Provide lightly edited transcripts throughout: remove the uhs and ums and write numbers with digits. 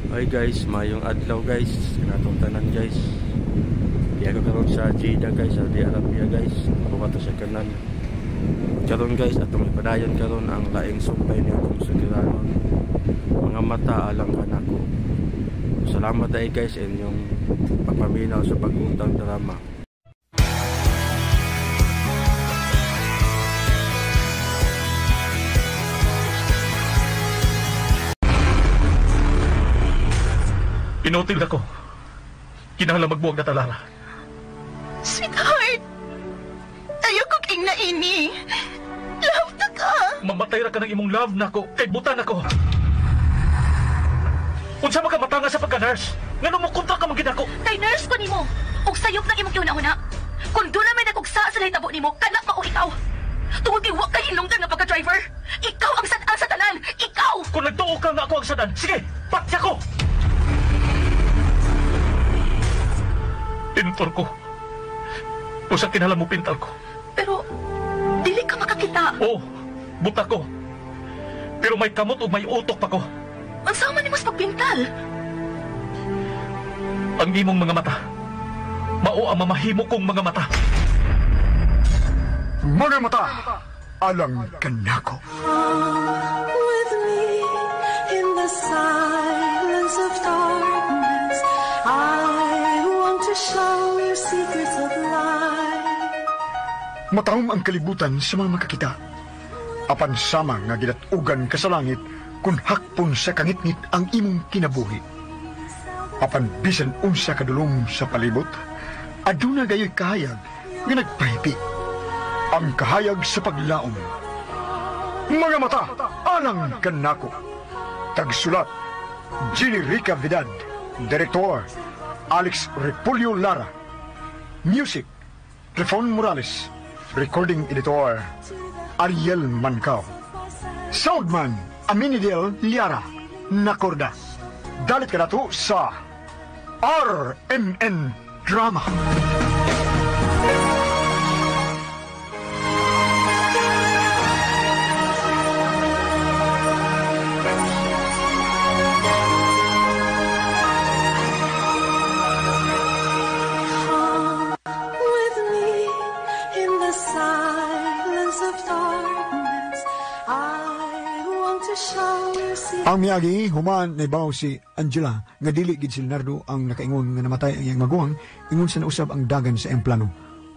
Hi guys, mayong adlaw guys, kanatong tanan guys. Di ako karon sa Jeddah guys, Saudi Arabia guys. Ako to sa kanan. Karon guys, atong ipadayon karon ang laing sumpay ni atong sugiranon. Mga mata alang kanako. Salamat ay guys inyong pagpaminaw sa pag-utang drama. Inutil ako. Kinahanglan magbuwag na talara. Sweetheart, ayaw kong ingna ini. Love ta ka. Mamatay ra ka ng imong love nako, kay butan ako. Unsa man ka matanga sa pagka-nurse? Ngano mo kontra ka man gid ako? Kay nurse ko nimo. Ug sayop ng imong gihuna-huna. Kung doon na may nagugsa sa nahitabo nimo, kanak mao ikaw. Tungod kay wa kay hinungdan nga pagka-driver. Ikaw ang sad-an sa tanan. Ikaw. Kung nagtuo ka nga ako ang sad-an, sige, patya ko. Pintor ko. Usa kinahanglan mo pintal ko. Pero, dili ka makakita. Oo, buta ko. Pero may kamot o may utok pa ko. Unsa man nimo sa pagpintal? Ang imong mga mata, mao ang mamahimo kong mga mata. Mga mata, alang kanako. With me in the silence of darkness, I want to show you secrets of life. Matahom ang kalibutan sa mga makakita. Apan sama nga gidatugan ka sa langit kung hakpon sa kangitngit ang imong kinabuhi. Apan bisan unsa kadulom sa palibot, aduna gayoy kahayag nga nagpahipi. Ang kahayag sa paglaom. Mga mata, alang kanako. Tagsulat, Jenny Rica Vidad. Director, Alex Repolyo Lara. Music, Trifon Morales. Recording editor, Ariel Mancao. Soundman, Aminidel Liara. Nakorda. Dalit ka na to sa RMN Drama. Ang miyagi, human naibaw si Angela nga dili gid si Leonardo ang nakaingon nga namatay ang iyang maguwang, ingon sa nausab ang dagan sa iyang plano.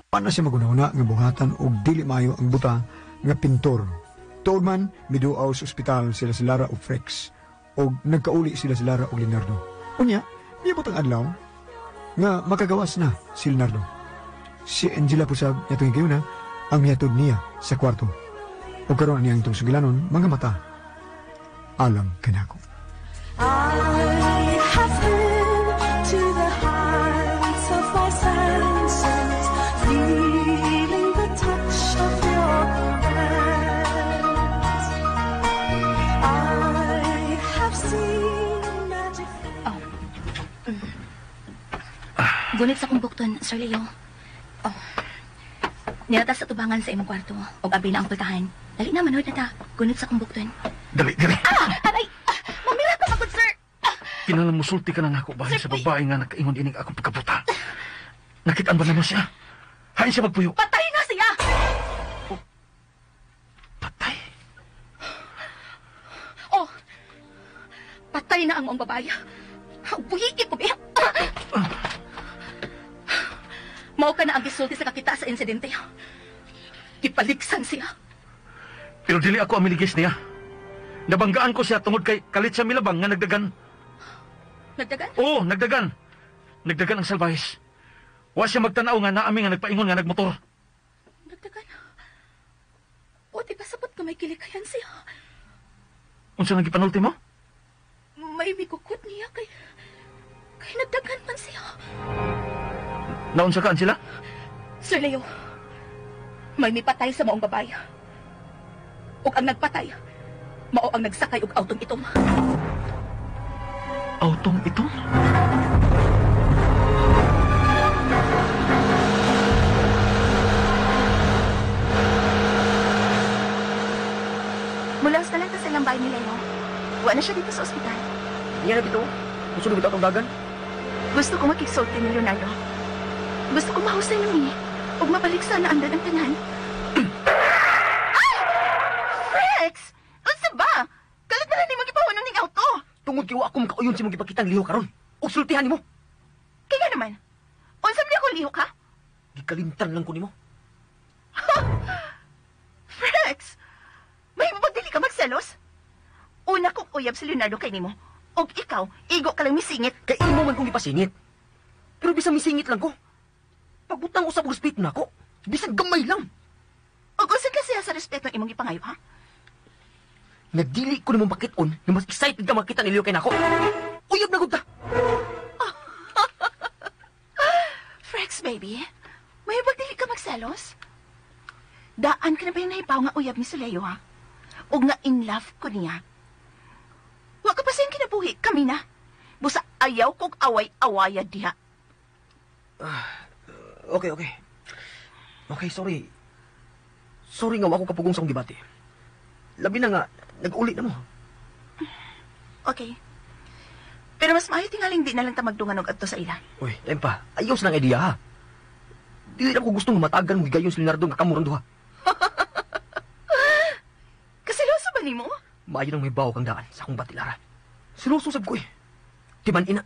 Paano siya magunahuna nga buhatan og dili maayo ang buta nga pintor. Tuod man, miduaw sa ospital sila si Lara og Frex og nagkauli sila si Lara og Leonardo. Unya, miabot ang adlaw nga makagawas na si Leonardo. Si Angela pusab niya kayo na ang mihatod niya sa kwarto. O karon niyang itong sugilanon, mga mata, alang kanako. I have been to the heights of my senses, feeling the touch of your hands. I have seen magic. Oh. Gunit sa kong bukton, Sir Leo. Oh. Nilatas sa tubangan sa imong kwarto, og abi na ang pultahan. Dali na, manood na ta. Gunit sa kong bukton. Dali, dali. Ah! Aray! Ah, mamila ka magod, sir! Ah. Kinahanglan musulti ka na nga ako bahin sa babae nga nakaingon ining akong pagkabuta. Nakitaan ba naman siya? Hain siya magpuyo. Patay na siya! Oh. Patay? Oh! Patay na ang maong babae. Buhiki ko, be! Mao ka na ang gisulti sa kakita sa insidente. Gipaligsan siya. Pero dili ako ang miligis niya. Nabanggaan ko siya tungod kay kalit siya milabang nga nagdagan. Nagdagan? Oo, nagdagan. Nagdagan ang salbahis. Wa siya magtanaw nga naami nga nagpaingon nga nagmotor. Nagdagan? O, di ba sabot ka may kilikayan siya? Unsa nang gipanulti mo? May mikukot niya kay nagdagan man siya. Naunsa kaan sila? Sir Leo, may mipatay sa maong babae. Ug ang nagpatay, mao ang nagsakay og autong itom. Autong itom? Mula sa lang ta sa ilang bahay ni Leo. Wa na siya dito sa ospital. Niya na bito. Gusto na atong dagan? Gusto ko makigsulti ni Leonardo. Gusto ko mahusay na mi. Ug mabalik sana ang ang tanan. Ay! Frex! Unsa ba? Kalit na lang nimo gipahunon ning auto. Tungod kay wa ako makauyon sa imong gipakitang lihok karon. Ug sultihan nimo. Kaya naman. Unsa man ako lihok ha? Gikalimtan lang ko nimo. Frex! Mahimo ba dili ka magselos? Una kong uyab si Leonardo kay nimo. Og ikaw, igo ka lang misingit. Kay imo man kong gipasingit. Pero bisan misingit lang ko. Pagbutang usab og respeto nako. Bisan gamay lang. Og unsa ka siya sa respeto ang imong gipangayo, ha? Nagdili ko nimo makit-on nga mas excited ka makita ni Leo kay nako. Uyab na gud ta. Frex, baby. May dili ka magselos? Daan ka na ba yung nahipaw nga uyab ni Soleo, ha? Og nga in love ko niya. Wa ka pa sa iyong kinabuhi, kami na. Busa ayaw kog away-awaya diha. Okay, okay. Okay, sorry. Sorry nga wa ko kapugong sa akong gibati. Labi na nga, nag-uli na mo. Okay. Pero mas maayo tingaling di na lang ta magdungan og adto sa ila. Uy, time pa. Ayaw sa nang idea, ha? Dili na ko gustong matagan mo higayon si Leonardo nga kamurang duha. Kaseloso ba nimo? Maayo nang may bawo kang daan sa akong batilara. Siloso sab ko eh. Timan ina.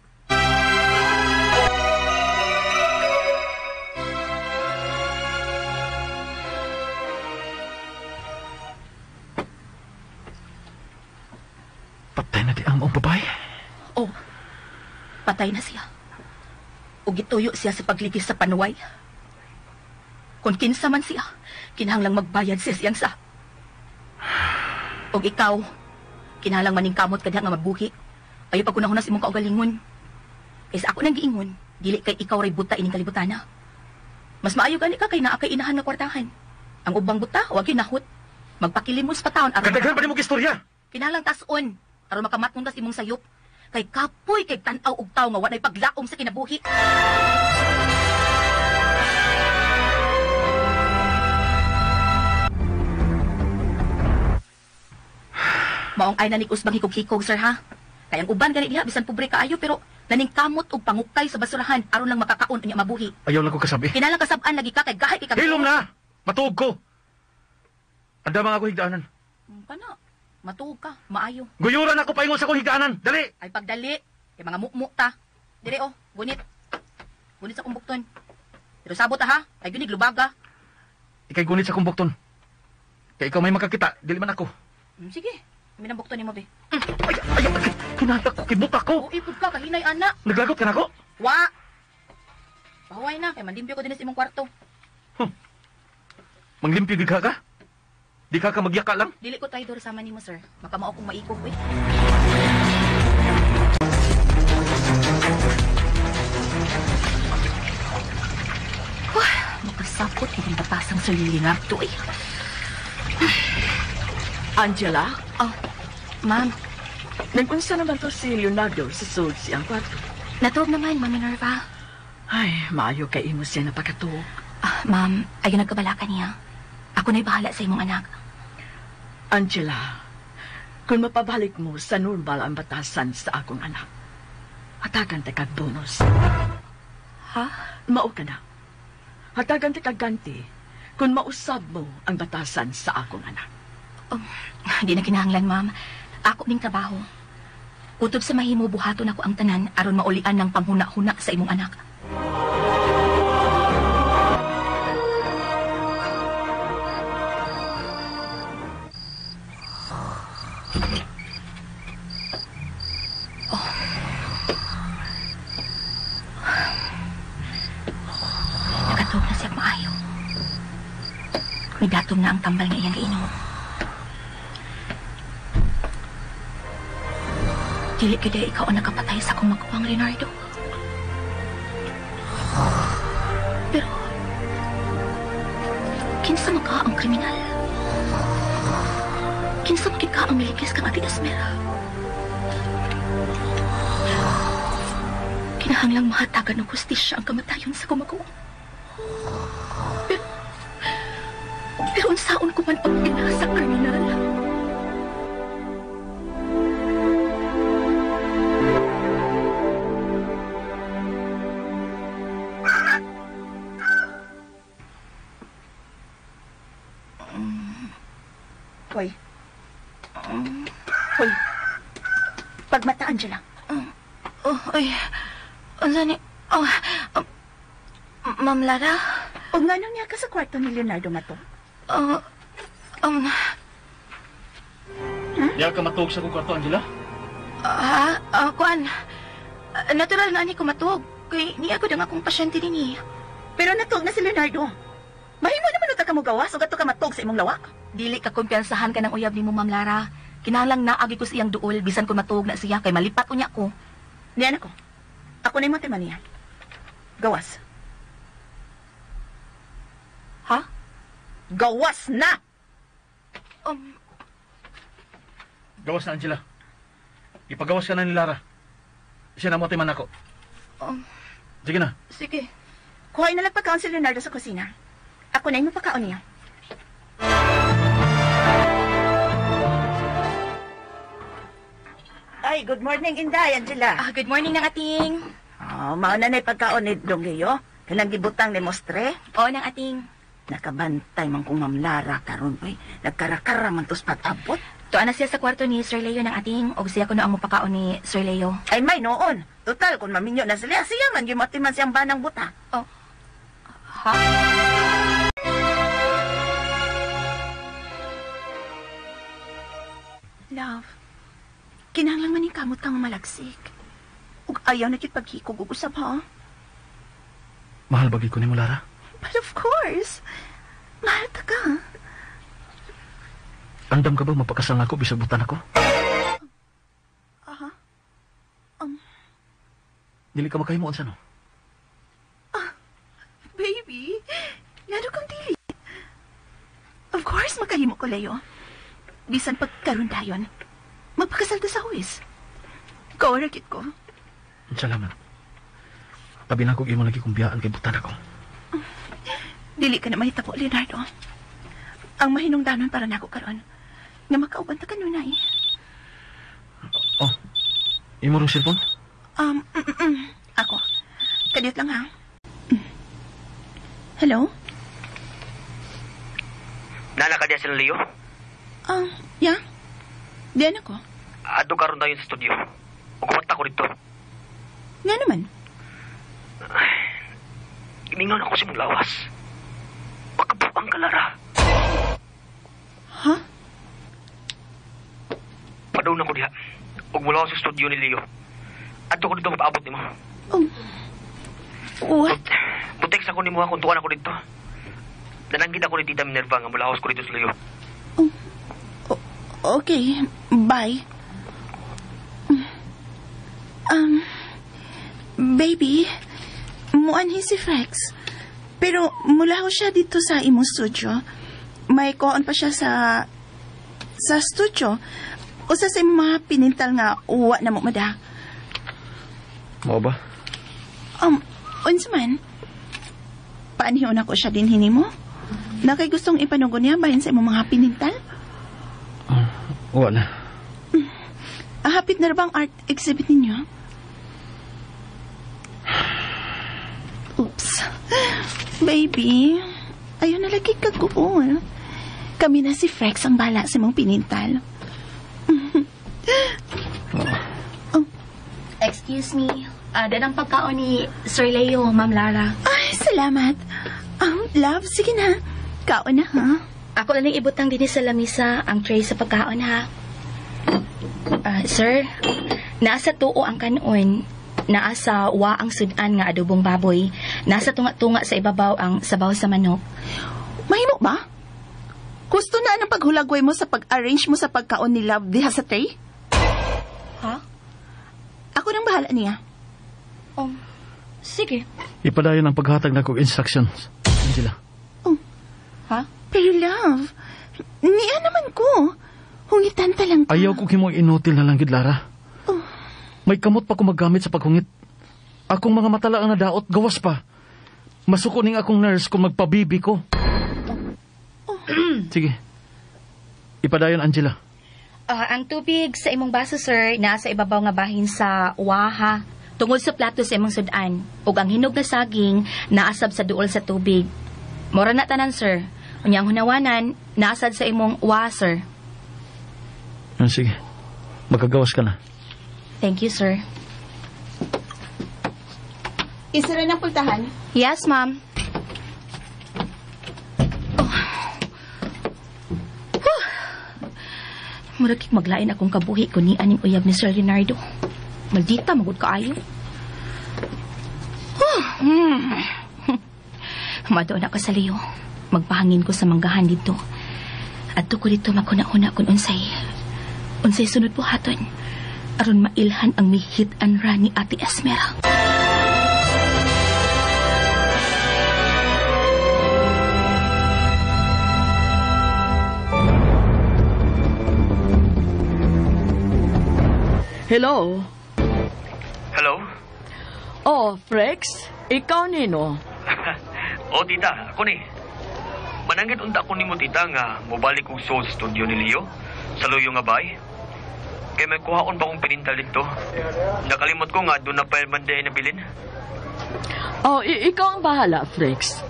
Patay na di ang maong babae. Oh, patay na siya. O gituyo siya sa pagligis sa panuway. Kung kinsa man siya, kinahanglang magbayad siya siyang sa. Og ikaw, kinahanglang maningkamot ka diha nga mabuhi. Ayaw pagkunahon na sa imong kaugalingon. Kaysa ako nang giingon, dili kay ikaw ray buta ining kalibutana. Mas maayo gani ka kay naa kay inahan nga kwartahan. Ang ubang buta, wag ginahot. Magpakilimos pa taon aron Kadaghan pa nimo istorya. Kinahanglang tas-on aron makamatngon ka sa imong sayop. Kay kapoy kay tan-aw og tawo nga walay paglaom sa kinabuhi. Maong ay nanig usbang hikog-hikog, sir, ha? Kay ang uban gani diha bisan pobre kaayo pero naningkamot og pangukay sa basurahan aron lang makakaon unya mabuhi. Ayaw lang ko kasabi. Kinahanglan kasab-an lagi ka kay gahi kay kag. Hilom na! Matuog ko! Andamang ako higdaanan. Kana, matuog ka, maayo. Guyuran ako paingon sa akong higdaanan. Dali! Ay pagdali, kay mga mukmuk ta. Dire oh, gunit. Gunit sa akong bukton. Pero sabot ta ha, ay gunig lubaga. Ikay gunit sa akong bukton. Kay ikaw may makakita, dili man ako. Sige, minang bukton nimo be. Ay, ay, ay, kinata ko, kibuta ko. O ipod ka, kahinay ana. Naglagot ka na ako? Wa! Pahuway na, kay manlimpyo ko din sa imong kwarto. Huh. Manglimpyo gid ka ka? Di ka ka magyaka lang? Dili ko traidor sama nimo, sir. Makamao kong maikog, uy. Wah, makasapot yung batasang Sir Leonardo, eh. Angela? Oh, ma'am. Nag-unsa naman to si Leonardo sa sulod siyang kwarto? Natuog naman, Ma'am Minerva. Ay, maayo kay imo siya napakatuog. Ah, ma'am, ayaw nagkabala ka niya. Ako na'y bahala sa imong anak. Angela, kung mapabalik mo sa normal ang batasan sa akong anak, hatagan ta kag bonus. Ha? Mao ka na. Hatagan ta kag ganti kung mausab mo ang batasan sa akong anak. Oh, di na kinahanglan, ma'am. Ako ning trabaho. Kutob sa mahimo, buhaton ako ang tanan aron maulian ng panghuna-huna sa imong anak. Oh. Nakatuog na siya maayo. Midatom na ang tambal nga iyang giinom. Dili kaya ikaw ang nakapatay sa akong maguwang, Leonardo. Pero, kinsa man ka ang kriminal? Kinsa man ka ang milikis kang Ate Esmera? Kinahanglang mahatagan ng hustisya ang kamatayon sa kumaguwang. Pero unsaon ko man pag-ina sa kriminal? Pagmata, Angela. Oh, ay. Unsa ni? Oh, Ma'am Lara? O nga nung niya ka sa kwarto ni Leonardo Mato? Diya ka matuog sa kong kwarto, Angela? Ha? Kuan. Natural na ani ko matuog. Kay niya ko ang akong pasyente dinhi. Pero natuog na si Leonardo. Mahimo naman uta ka mo gawas o gato ka matuog sa imong lawak. Dili ka kumpiyansahan ka ng uyab nimo, Ma'am Lara. Kinahanglang naagi ko sa iyang duol bisan kung matuog na siya kay malipat unya ko. Niyan ako. Ako na imong tema niya. Gawas. Ha? Gawas na! Gawas na, Angela. Ipagawas ka na ni Lara. Siya na mo man ako. Sige na. Sige. Kuhain na lang pagkaon si Leonardo sa kusina. Ako na imong pagkaon niya. Ay, good morning, Inday, Angela. Good morning nang ating. Oh, mauna na pagkaon ni Dong Leo. Kanang gibutang ni Mostre. Oo, nang ating. Nakabantay man kong Ma'am Lara karon oy. Nagkarakara man tos pag-abot. Tuan na siya sa kwarto ni Sir Leo ng ating og siya kuno ang mupakaon ni Sir Leo. Ay may noon. Total kung maminyo na sila, siya man gimati man siyang banang buta. Oh. Ha? Love, kinahanglan man ni kamot kang malagsik. Ug ayaw na kit paghikog og usab ha. Mahal ba gid ko nimo, Lara? But of course, mahal ta ka. Andam ka ba mapakasal nako bisag butan ako? Aha. Dili ka makahimo unsa no? Baby, ngano kang dili? Of course, makahimo ko, Leo. Bisan pagkaroon dayon, magpakasal ta sa huwis. Kaora gid ko. Salamat. Tabi na kog imo lagi kong biyaan kay butan ako. Dili ka na mahitabo, Leonardo. Ang mahinungdanon para nako karon nga makauban ta kanunay. Oh. Imo rong cellphone? Ako. Kadiyot lang ha. Hello? Nala ka diya sila, Leo? Yeah. Diyan ako. Adto karon tayo sa studio. Ug kumanta ko dito. Nga naman. Imingaw na ako sa imong lawas. Makabuang ka, Lara. Ha? Padung na ko diha. Ug mula sa studio ni Leo. Adto ko dito magpaabot nimo. Oh. What? Butex ako nimo kung tuwan ako dito. Nananggit ako ni Tita Minerva nga mulaos ko dito sa Leo. Oh. Okay. Bye. Baby, muanhi si Frex. Pero mula ho siya dito sa imong studio. May koon pa siya sa studio. Usa sa imong mga pinintal nga uwa na mo mada. Mao ba? Unsa man? Paanhion ako siya din hinimo? Na kay gustong ipanugo niya bahin sa imong mga pinintal? Uwa na. Hapit na ba ang art exhibit ninyo? Oops. Baby, ayaw na lagi kaguol. Kami na si Frex ang bala sa mong pinintal. Oh. Excuse me. Dan ang pagkaon ni Sir Leo, Ma'am Lara. Ay, salamat. Love, sige na. Kaon na, ha? Ako na lang ibutang din sa lamisa ang tray sa pagkaon, ha? Sir, nasa tuo ang kanon. Naa sa wa ang sudan nga adobong baboy. Nasa tunga-tunga sa ibabaw ang sabaw sa manok. Mahimo ba? Gusto na ang paghulagway mo sa pag-arrange mo sa pagkaon ni Love diha sa tray? Ha? Ako nang bahala niya. Sige. Ipadayon ang paghatag na kog instructions. Angela. Oh. Ha? Pero love, niya naman ko. Hungitan ta lang ka. Ayaw ko kimo inutil na lang gid, Lara. Oh. May kamot pa ko maggamit sa paghungit. Akong mga mata lang ang nadaot, gawas pa. Masuko ning akong nurse kung magpabibi ko. Oh. Sige. Ipadayon, Angela. Ang tubig sa imong baso, sir, nasa ibabaw nga bahin sa waha. Tungod sa plato sa imong sudan. Ug ang hinog nga saging, naasab sa duol sa tubig. Mora na tanan, sir. Unya ang hunawanan, naasad sa imong wa, sir. Sige. Magkagawas ka na. Thank you, sir. Isira ng pultahan. Yes, ma'am. Oh. Whew. Murag kig maglain akong kabuhi kun ni aning uyab ni Sir Leonardo. Maldita magud kaayo. Madoon ako sa Leo. Magpahangin ko sa manggahan dito. Adto ko dito maghuna-huna kun unsay. Unsay sunod buhaton. Aron mailhan ang mi-hit and run ni Ate Esmera. Hello? Hello? Oh, Frex, ikaw nino. Oh, tita, ako ni. Mananggit unta ko nimo, tita, nga mobalik kog suod sa studio ni Leo sa Luyo nga bay. Kay may kuhaon ba kong pinintal dito? Nakalimot ko nga doon na file man day nabilin. Oh, ikaw ang bahala, Frex.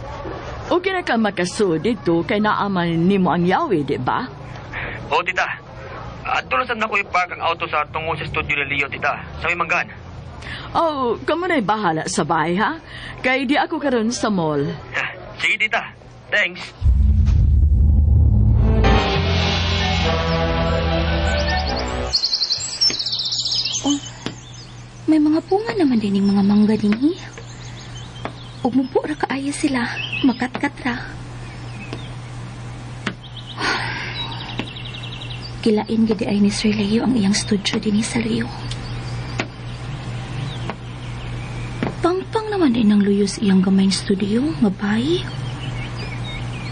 Okay na ka makasuod dito kay naaman nimo ang yawi, di ba? Oh, tita. Adto lang sad nako i-park ang auto sa tungo sa studio ni Leo, tita. Sa may manggahan. Oh, kamo na'y bahala sa bahay, ha? Kay di ako karon sa mall. Sige, tita. Thanks. Oh, may mga bunga naman din yung mga mangga din, eh. Ug mubo ra kaayo sila, makatkat ra. Kilain gid ay ni Sir Leo ang iyang studio dinhi sa Leo. Pangpang naman din ang luyo sa iyang gamayng studio, nga bay.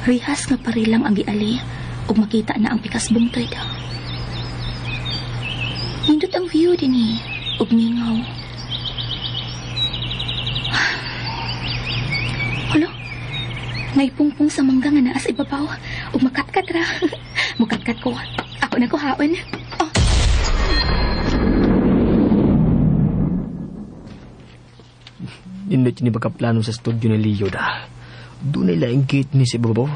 Rihas nga parilang ang giali ug makita na ang pikas bungtod. Nindot ang view dinhi ug mingaw. Hala, naipungpong sa mangga nga naa sa ibabaw ug makatkat ra. Mukatkat ko. Ako na kuhaon. Oh. Nindot ni baka plano sa studio ni Leo da. Doon nila ang gate ni si Bobo.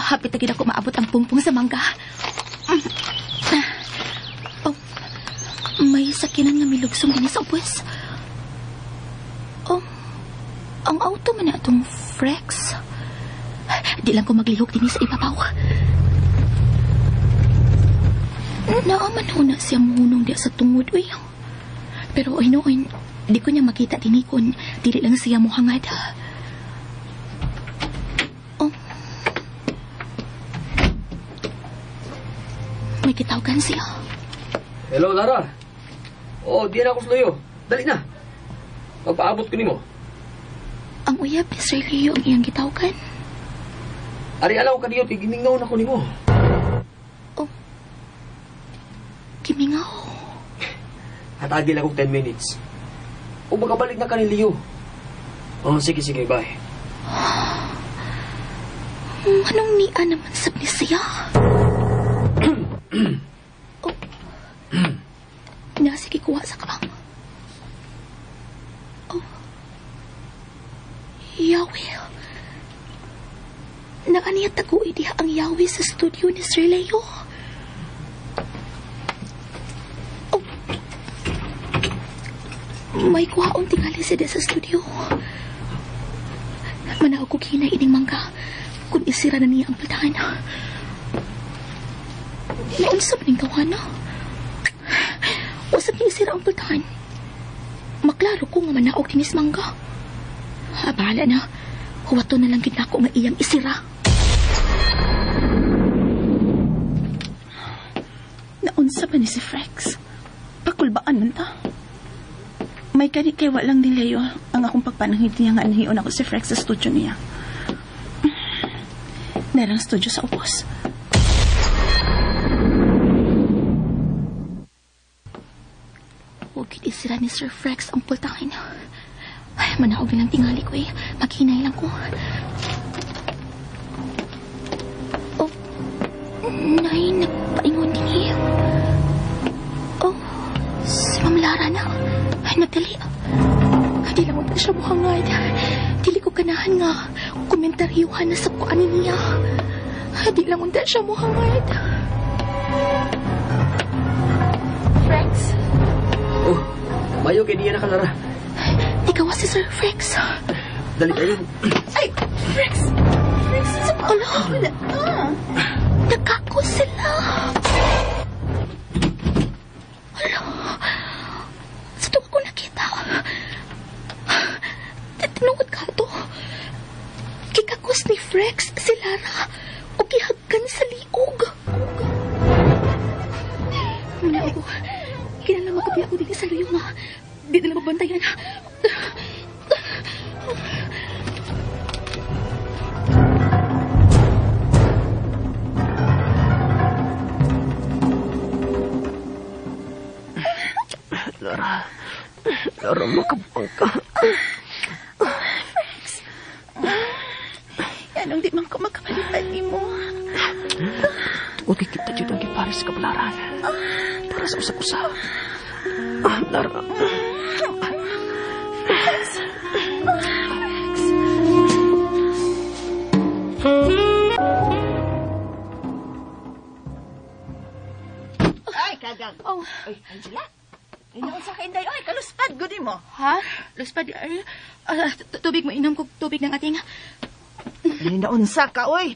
Hapit na gid ako maabot ang pungpong sa mangga. Oh, may sakinan nga milugsong dinhi sa ubos. Oh, ang auto man na atong Frex. Di lang ko maglihok dinhi sa ibabaw. Naaman ho na siya muhunong diya sa tungod, uy. Pero ay noon, di ko niya makita dinhi kun dili lang siya muhangad. Oh. May kitawagan siya. Hello, Lara. Oh, di na ako sa luyo. Dali na. Magpaabot ko nimo. Ang uyab ni Sir Leo ang iyang gitawagan. Ari alaw ka diyo, gimingaw na ko nimo. Oh. Gimingaw. Hatagil akong 10 minutes. O makabalik na ka ni Leo. Oh, sige, sige, bye. Anong niya naman sab ni siya? Oh. Nasa kikuha sa kaang. Oh. Yawi. Naaniya taguid diha ang yawi sa studio ni Sir Leo. Oh. May kuhaon tingali siya sa studio. Manaog ko kinay ining mangga kung isira na niya ang pultahan. Naunsa man ning tawana? Usap niya isira ang pultahan. Maklaro ko nga manaog dinis mangga. Ah, bahala na. Huwato na lang gid nako nga iyang isira. Naunsa pa ni si Frex? Pakulbaan man ta. May kani kay walang ni Leo ang akong pagpananghid niya nga anhion ako si Frex sa studio niya. Narang studio sa ubos. Huwag gid isira ni Sir Frex ang pultahin. Ay, manaog na lang tingali ko eh. Maghinay lang ko. Oh, Nay, nagpaingon din niya. Oh, si Ma'am Lara na. Ay, nagdali. Di lang mo siya muhangad. Dili ko ganahan nga komentaryuhan na sa kuanin niya. Di lang unta siya muhangad. Rex? Oh, mayo kay niya na ka, Lara. Ikaw si Sir Rex. Dali kayo. Ay, Rex! Rex, sa ala. Nagkako sila. Ala. Sa tuwa ko nakita. Tinungod ka to. Kikakos ni Frex si Lara o gihagkan sa liog. Muna ako. Kinala makabiya ko din sa luyo nga. Di nila mabantayan. Lara. Lara, makabang ka. Rex. Anong di man ko makamalipad ni mo? Tuod kay kita dyan ang gipares sa kabalaran. Para sa usap-usap. Lara. Rex. Rex. Ay, kagang. Oh. Ay, Angela. Inaon sa kainday. Ay, kaluspad, gudi mo. Ha? Luspad? Ay, tubig mo. Inom ko tubig ng ating. Inaunsa ka, oy.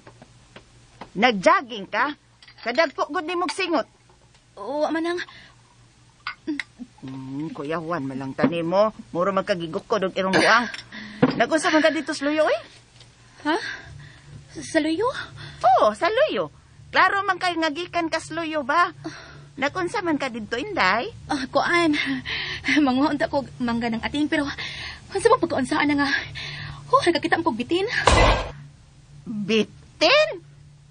Nag-jogging ka? Kadagpo gud ni mong singot. Oo, manang. Kuya Juan, malang tani mo. Muro magkagigok ko dog irong buang. Nag-unsa man ka dito sa luyo, oy? Ha? Sa luyo? Oo, sa luyo. Klaro man kayo nga gikan ka sa luyo ba? Nag-unsa man ka dito, Inday? Kuan. Manguha unta ko mangga ng ating, pero unsa man pagkaunsaan na nga. Oh, nagkakita ang kog bitin. Bitin?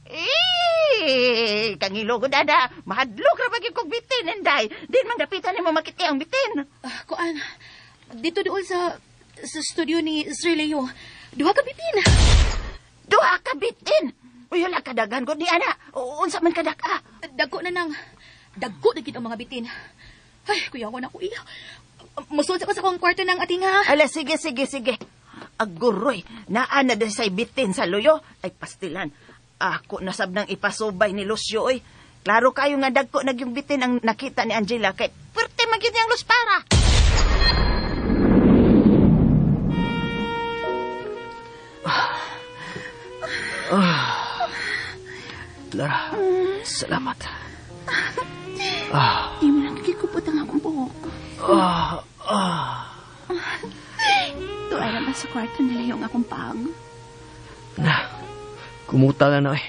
Eh, kangilo ko, dada. Mahadlok ra ba kog bitin, Inday? Di man dapitan nimo makiti ang bitin. Kuan, dito dool sa studio ni Sir Leo. Duha ka bitin. Duha ka bitin? Uy, wala ka daghan ko ni ana. Unsa man ka dak-a? Dagko na nang. Dagko na gid ang mga bitin. Ay, kuya ko na ko iya. Musulod ko sa akong kwarto ng ating ha. Ala, sige, sige, sige. Aguroy, naa na din sa'y bitin sa luyo. Ay, pastilan. Ako nasab nang ipasubay ni Lucio, oy. Klaro kayo nga dagko nagyong bitin ang nakita ni Angela kay pwerte man gyud niyang luspara. Lara, salamat. Di mo lang kikupot ang akong buhok. Tuay naman sa kwarto nila yung akong pag. Na, kumuta na na eh.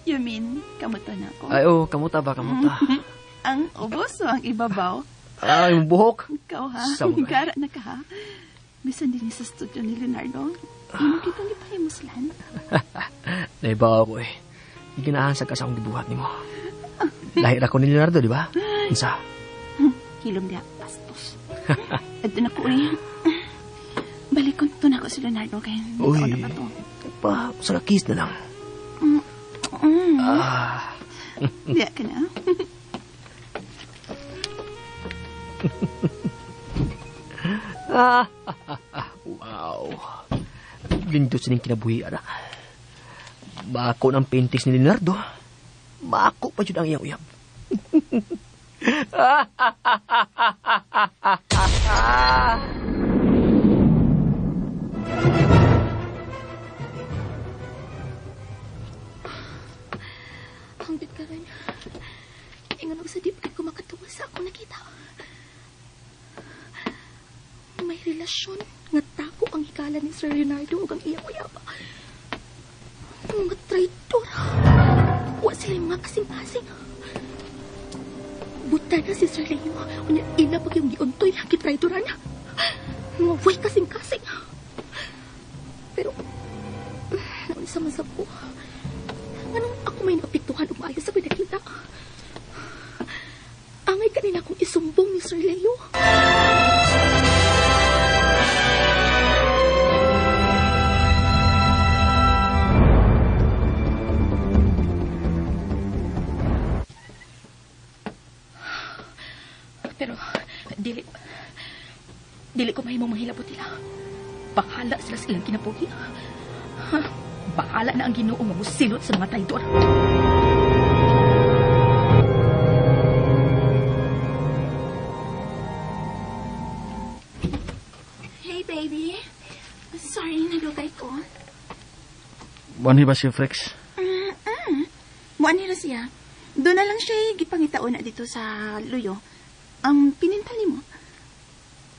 You mean, kamuta na ako? Ay, oh, kamuta ba, kamuta. Ang ubos o ang ibabaw? Ay, yung buhok. Ikaw ha? Sama. Gara na ka ha? Bisan din sa studio ni Leonardo. Imo kitang gipahimuslan. Naiba ako eh. Iginahan sa kasang gibuhat nimo. Lahir ako ni Leonardo, di ba? Unsa? Hilom diha, bastos. Adto na ko eh. Balik ko to na ko si Leonardo kay Uy. na pa to. Pa, sa kiss na lang. Diya ka na. Wow. Lindot sining kinabuhi, anak. Mako ng paintings ni Leonardo. Mako pa yun ang iyang uyab. Hangtod ka rin. Ingon og sa di pa ko makatuwa sa akong nakita. May relasyon nga tako ang hikala ni Sir Leonardo ug ang iyang uyab. Mga traitor. Wa sila yung mga kasing-kasing. Buta na si Sir Leo. Unya, ila pag yung giuntoy na kitraitoran. Mga way kasing-kasing. Pero, naunsa man sa ko. Anong ako may naapektuhan o maayo sa pinakita? Angay kanina akong isumbong ni Sir Leo. Pero dili ko mahimong manghilabot nila. Bahala sila sa ilang kinabuhi. Bahala na ang Ginoo nga mosilot sa mga traidor. Hey, baby. Sorry, nalugay ko. Buwan ba si Frex? Buwan nila siya. Doon na lang siya gipangitaon na dito sa luyo. Ang pinintal ni mo.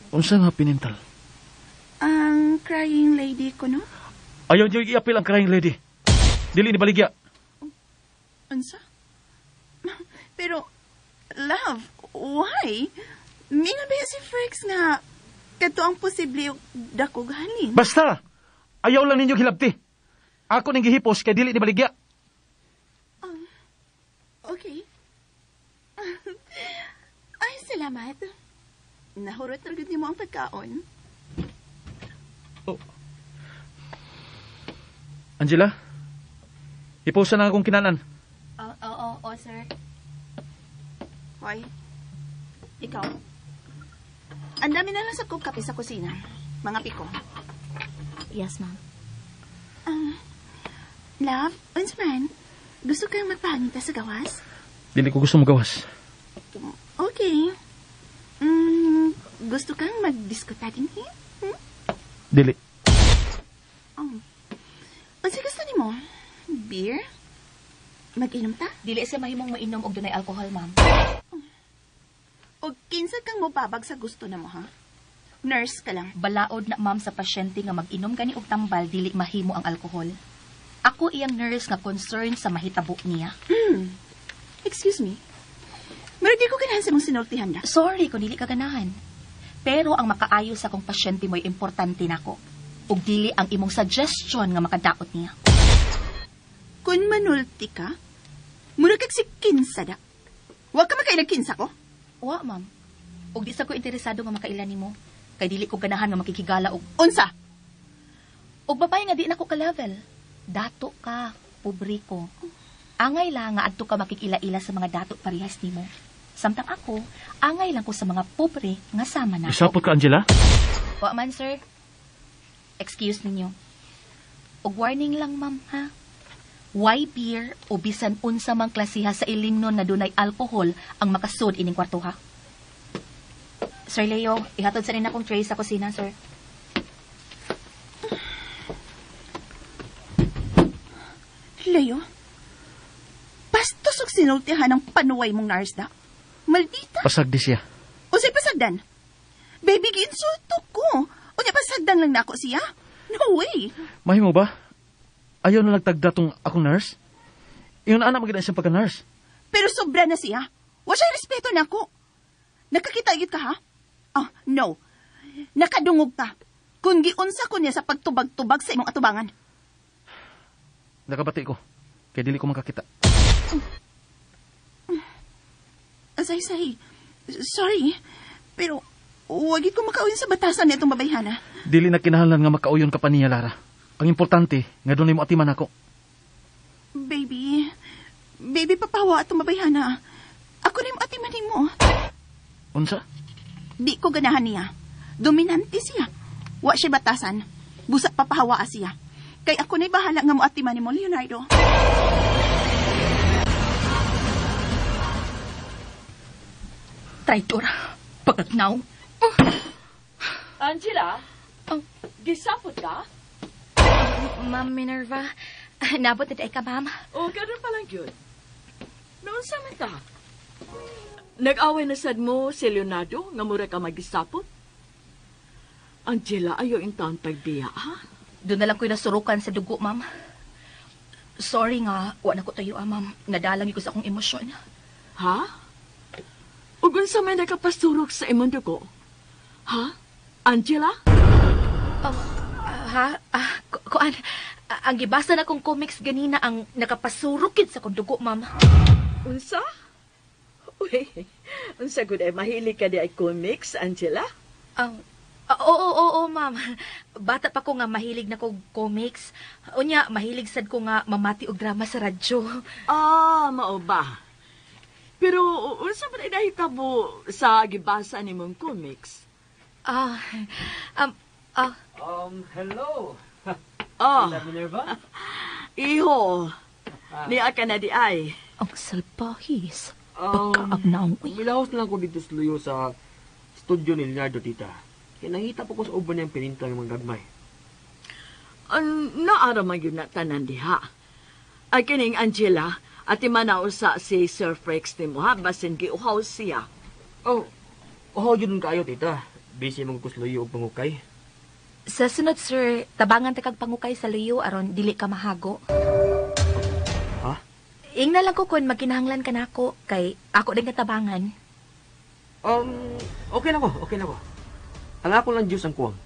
Unsa nga pinintal? Ang crying lady ko, no? Ayaw niyo i-appeal ang crying lady. Dili ni baligya. Unsa? Pero, love, why? Mingon ba si Frex nga kadto ang posible dakog halin? Basta! Ayaw lang ninyo hilabti. Ako ning gihipos kay dili ni baligya. Okay. Ay, salamat. Nahurot na gud nimo ang pagkaon. Oh. Angela, hiposa na akong kinanan. Oo, sir. Hoy, ikaw. Ang dami na lang sa kape sa kusina. Mga piko. Yes, ma'am. Love, unsa man? Gusto kang magpahangita sa gawas? Dili ko gusto magawas. Okay. Gusto kang magdiskota din, eh? Hmm? Dili. Oh. Unsa gusto nimo? Beer? Mag-inom ta? Dili siya mahimong mainom og dunay alcohol, ma'am. Og kinsa kang mobabag sa gusto na mo, ha? Nurse ka lang. Balaod na, ma'am, sa pasyente nga mag-inom gani og tambal, dili mahimo ang alkohol. Ako iyang nurse nga concern sa mahitabo niya. Excuse me. Pero di ko ganahan sa mong sinultihan na. Sorry kung dili ka ganahan. Pero ang makaayo sa akong pasyente mo'y importante nako. Ug dili ang imong suggestion nga makadaot niya. Kung manulti ka, mura kag si kinsa da. Wa ka makailag kinsa ko? Wa, ma'am. Ug di sa ko interesado nga makaila nimo. Kay dili ko ganahan nga makikigala og unsa. Og babae nga di nako ka-level. Dato ka, pobre ko. Angay lang nga adto ka makikila-ila sa mga dato parehas nimo. Samtang ako, angay lang ko sa mga pobre nga sama na. Isapot ka, Angela? Wa man, sir. Excuse ninyo. Og warning lang, ma'am, ha? Why beer o bisan unsa mang klasiha sa ilimnon na dunay alkohol ang makasud ining kwarto, ha? Sir Leo, ihatod sa nina akong tray sa kusina, sir. Leo, bastos og sinultihan ang panuway mong nurse da. Maldita. Pasagdi siya. Usay pasagdan. Baby, giinsulto ko. Unya pasagdan lang na ako siya. No way. Mahimo ba? Ayaw na nagtagda tong akong nurse? Iyon anak maganda siyang pagka-nurse. Pero sobra na siya. Wa siya respeto na ako. Nakakita gid ka, ha? Ah, no. Nakadungog ka. Kung giunsa ko niya sa pagtubag-tubag sa imong atubangan. Nakabati ko. Kaya dili ko makakita. Asay-say. Sorry. Pero wag ko makauyon sa batasan nitong babayhana. Dili na kinahanglan nga makauyon ka pa niya, Lara. Ang importante, nga dunay mo atiman ako. Baby, baby, papawa atong babayhana. Ako na yung atiman nimo. Unsa? Di ko ganahan niya. Dominante siya. Wa siya batasan. Busa papahawa siya. Kay ako na'y bahala nga mo atiman nimo, Leonardo. Traitor. Pagkagnaw. Angela? Gisapot ka? Ma'am Minerva, nabot na ka, ma'am. O, ganun palang yun. Noon sa man ta? Nag-away na sad mo si Leonardo nga mura ka magisapot? Angela, ayaw intaon pagbiya, ha? Doon na lang ko'y nasurukan sa dugo, ma'am. Sorry nga, wa na ko tayo, ma'am. Nadalang ko sa akong emosyon. Ha? Ug unsa may nakapasurok sa imong dugo? Ha? Angela? Ha? Kuan, ang gibasa na kong comics ganina ang nakapasurok sa akong dugo, ma'am. Unsa? Uy, unsa gud ay mahilig ka di ay comics, Angela? Oo, ma'am. Bata pa ko nga mahilig na kog comics. Unya, mahilig sad ko nga mamati og drama sa radyo. Ah, mao ba? Pero unsa man ay nahitabo sa gibasa nimong comics? Hello. Oh, Minerva? iho. Niya ka na di ay. Ang salpahis. Pagkaagnaong, uy. Milahos na lang ko dito sa luyo sa studio ni Leonardo, tita. Kaya nangita po ko sa uban niyang pinintang ng mga gagmay. Naara man yun na tanan diha. Ay kining Angela, ati manausa si Sir Frex nimo ha, basin giuhaw siya. Oh, oh, yun kayo, tita. Busy mong kusluyo og pangukay. Sa sunod, sir, tabangan ta kag pangukay sa luyo aron dili ka mahago. Ha? Ingna lang ko kung magkinahanglan ka nako kay ako din katabangan. Okay na ko, okay na ko. Ang ako lang Diyos ang kuwang.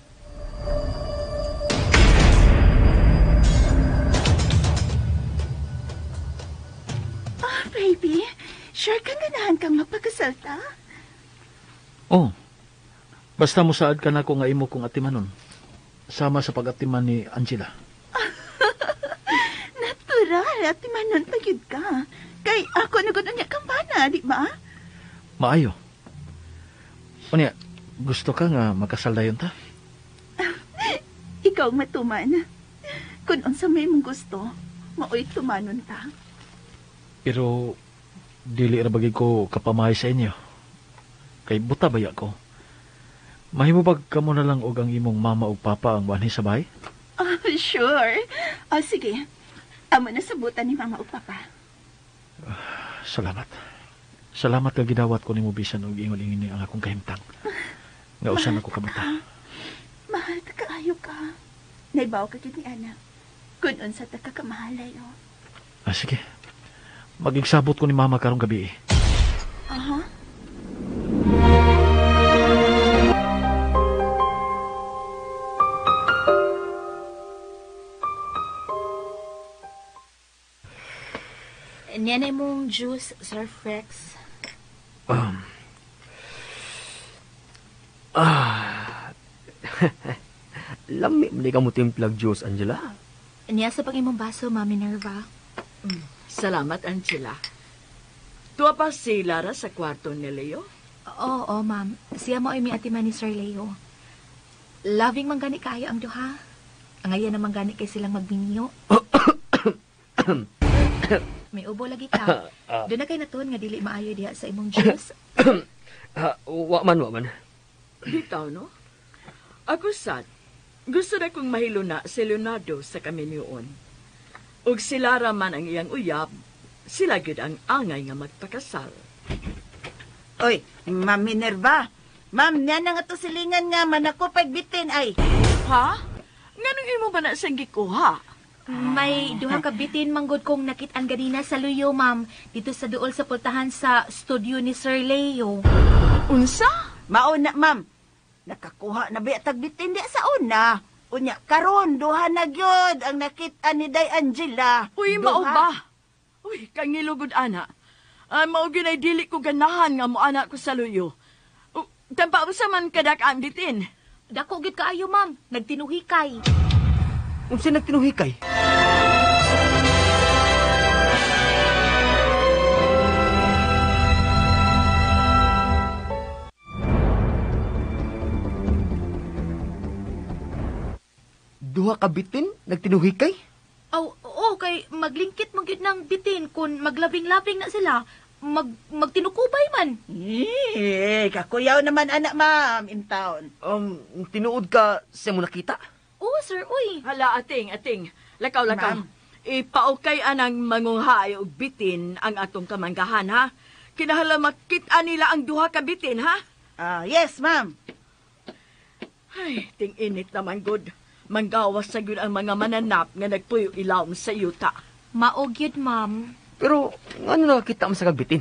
Ah, baby, sure kang ganahan kang magpakasalta? Oh. Basta musaad ka na ko nga imo kong atimanon. Sama sa pag-atiman ni Angela. Natural, at timanon pa gyud ka. Kay ako na gud unya kang bana, di ba? Maayo. Unya, gusto ka nga makasal dayon ta? Ikaw ang matuman. Kung unsa may imong gusto, maoy tumanon ta. Pero dili ra bagay ko kapamahay sa inyo. Kay buta baya ko. Mahimo bag kamo na lang og ang imong mama ug papa ang wanhi sa bahay? Ah, sure. Ah, sige. Amo na sabutan ni mama ug papa. Salamat. Salamat kag gidawat ko nimo bisan og ingon-ingon ni ang akong kahimtang. Nga usan ako kabuta. Mahal ta kaayo ka. Naibaw ka gid ni Ana. Kung unsa ta ka kamahalay, oh. Ah, sige. Magigsabot ko ni mama karong gabi. Aha. Niya na imong juice, Sir Frex. Lami man ka mo timplag Diyos, Angela. Niya sa pang imong baso, Ma'am Minerva. Salamat, Angela. Tuwa pa si Lara sa kwarto ni Leo? Oo, oo, ma'am. Siya mo ay may atiman ni Sir Leo. Loving man gani kaayo ang duha. Ang ayan naman gani kay silang magminyo. May ubo lagi ka. Doon na kay natuon nga dili maayo diha sa imong juice. Wa man, wa man. Bitaw, no? Ako sad, gusto na kong mahiluna si Leonardo sa kaminyoon. Ug si Lara man ang iyang uyab, sila gyud ang angay nga magpakasal. Oy, Ma'am Minerva. Ma'am, niya na nga to silingan nga manako pagbitin ay. Ha? Nganong imo ba na siyang gikuha? May duha ka bitin manggod kong nakit-an ganina sa luyo, ma'am. Dito sa duol sa pultahan sa studio ni Sir Leo. Unsa? Mauna, ma'am. Nakakuha na ba tagbitin di sa una? Unya, karon duha na gyud ang nakit-an ni Day Angela. Uy, Duha. mao ba? Uy, kangilugod ana. Ay, mao gyud ay dili ko ganahan nga mo ana ko sa luyo. Tampa usa man kadak ang bitin. Dako gid kaayo, ma'am. Nagtinuhikay. Unsa nagtinuhikay? Duha ka bitin nagtinuhikay? Aw, oo, kay maglingkit man gyud ng bitin kung maglabing-labing na sila, magtinukubay man. Eh, kakuyaw naman anak, ma'am, in town. Tinuod ka sa mo nakita? Oo, sir, uy. Hala, ating, ating. Lakaw, lakaw. Ma'am. Ipaukay anang mangunghaay og bitin ang atong kamanggahan, ha? Kinahala makita nila ang duha ka bitin, ha? Ah, yes, ma'am. Ay, ting init naman, good. Manggawas sa gyud ang mga mananap nga nagpuyo ilawom sa yuta. Mao gyud, ma'am. Pero ngano nakakita mo sa kagbitin?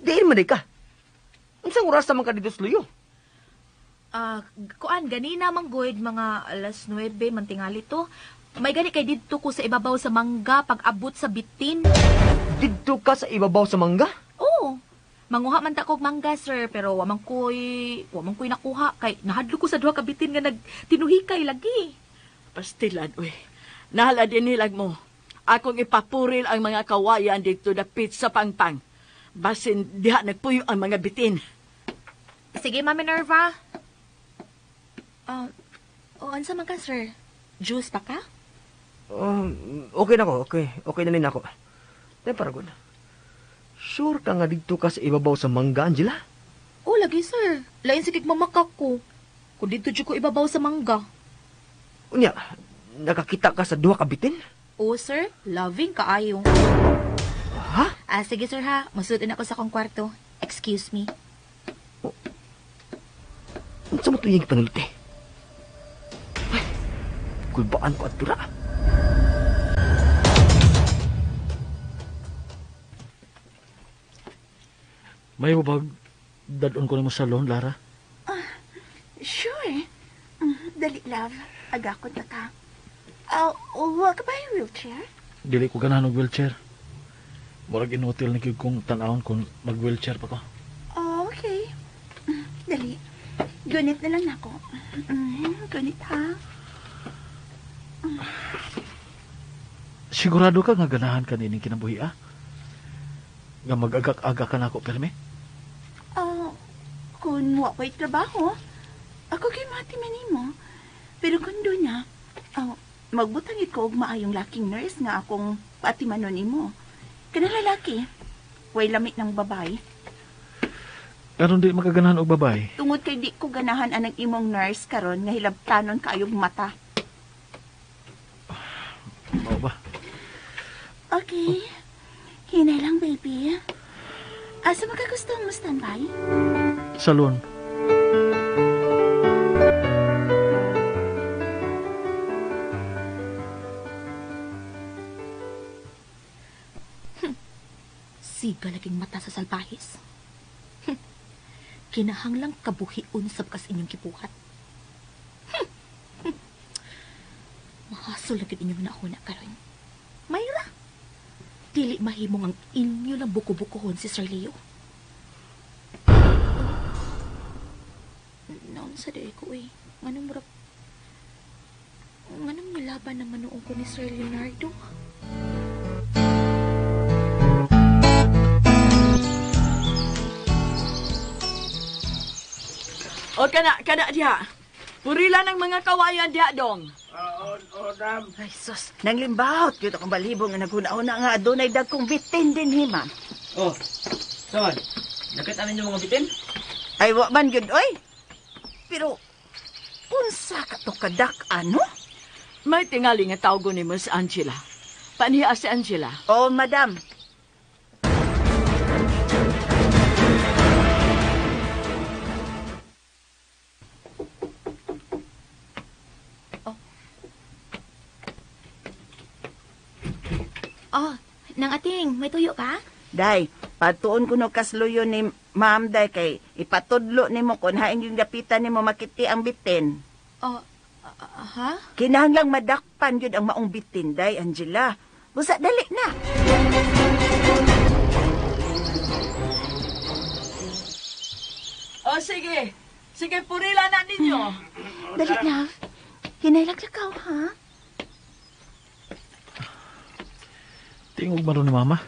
Diin man di ka. Unsang oras naman ka dito sa luyo? Kuan ganina man gud mga 9:00 man tingali to. May gani kay didto ko sa ibabaw sa mangga pag abot sa bitin. Didto ka sa ibabaw sa mangga? Oo. Manguha man ta kog mangga, sir, pero wa man koy nakuha kay nahadlok ko sa duha ka bitin nga nagtinuhikay lagi. Pastilan, uy. Nahala din nilag mo. Akong ipapuril ang mga kawayan dito dapit sa pangpang. Basin diha nagpuyo ang mga bitin. Sige, Ma'am Minerva. Unsa man ka, sir? Juice pa ka? Okay na ko, okay. Okay na nin ako. Tay, paragon. Sure ka nga dito ka sa ibabaw sa mangga, Angela? Oh, lagi, sir. Lain sige mamakak ko. Kung dito ko ibabaw sa mangga. Unya, nakakita ka sa duha ka bitin? Oh, sir. Loving kaayo. Ha? Ah, sige, sir, ha. Masud na ako sa akong kwarto. Excuse me. Oh. Unsa mo tuyang panulti? Ay, kulbaan ko at dura. May bag dadon ko nimo sa salon, Lara? Sure. Dali, love. Agakot na ka. Wa ka ba yung wheelchair? Dili ko ganahan og wheelchair. Murag inutil na gyud kong tan-awon kung mag-wheelchair pa ko. Oh, okay. Dali. Gunit na lang nako. Gunit, ha? Sigurado ka nga ganahan ka nining kinabuhi, ah? Nga mag-agak-aga ka nako, permi? Kung wa ko'y trabaho, ako kay mati manimo. Pero kung doon na, magbutangit ko og maayong laking nurse nga akong patimanon nimo. Kanang lalaki, way lamit ng babae. Karon di makaganahan og babae. Tungod kay di ko ganahan anang imong nurse karon nga hilabtanon kaayog mata. Mao ba? Okay. Hinay lang, baby. Asa makagusto mo standby? Salon. Siga laging mata sa salbahis. Kinahanglang kabuhiun sab kas inyong kipuhat. Mahasol lagi inyong nauna karon. Mayra, dili mahimong ang inyo lang buko-bukohon si Sir Leo. Noon sa day ko eh. Nganong murag... Nganong nilaban naman noon ko ni Sir Leonardo? O kana diha. Purila ng mga kawayan diha dong. Ay sus, nanglimbawot gyud akong balibo nga naghuna-una nga adunay dagkong bitin dinhi, ma'am. Oh, saman. Nakita ninyo mga bitin? Ay wa man gyud oy. Pero unsa ka to kadak ano? May tingali nga tawgon ni Miss Angela. Paniya si Angela. Oh, madam. Oh, nang ating, may tuyo ka? Day, patuon ko no kasluyo ni ma'am day kay ipatudlo nimo kun haing yung dapitan nimo makiti ang bitin. Oh, ha? Kinahanglang madakpan gyud ang maong bitin day, Angela. Busa dali na. Oh, sige. Sige, purila na ninyo. Dali, love. Hinay lang lakaw, ha? Tingog man ni mama.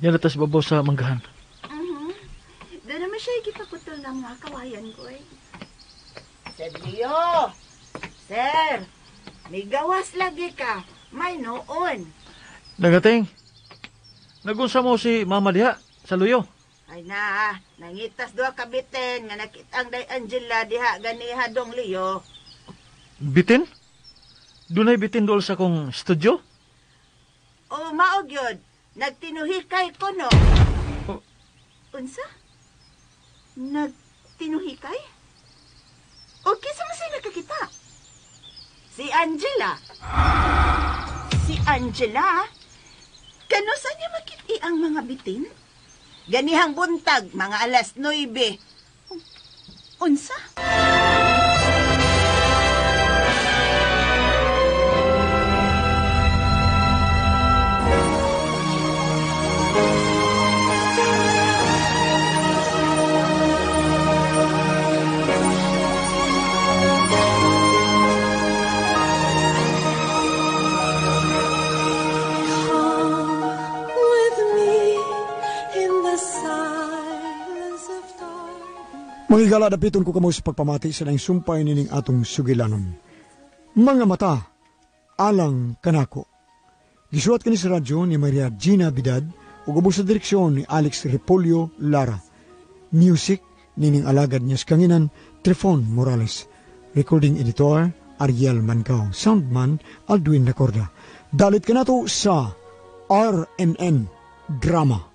Yan atas babaw sa manggahan. Doon naman siya gipaputol ng mga kawayan ko eh. Sir Leo! Sir! Migawas lagi ka. May noon. Nagating. Nagunsa mo si mama diha sa luyo. Ay na, nangitas duha ka bitin nga nakitang day Angela diha ganiha dong Leo. Bitin? Dunay bitin dool sa kong studio? O mao gyud, nagtinuhikay ko no. Oh. Unsa? Nagtinuhikay? O kinsa man sila nakakita? Si Angela. Si Angela? Kano sa niya makiti ang mga bitin? Ganihang buntag, mga 9:00. Unsa? Come with me Mga higala, dapiton ko kamo sa pagpamati sa laing sumpay nining atong sugilanon. Mga mata, alang kanako. Gisuwat kini sa radyo ni Maria Gina Bidad ug ubos sa direksyon ni Alex Repolyo Lara. Music nining alagad niya sa kanginan Trifon Morales. Recording editor Ariel Mancao. Soundman Aldwin Nacorda. Dalit kanato sa RMN Drama.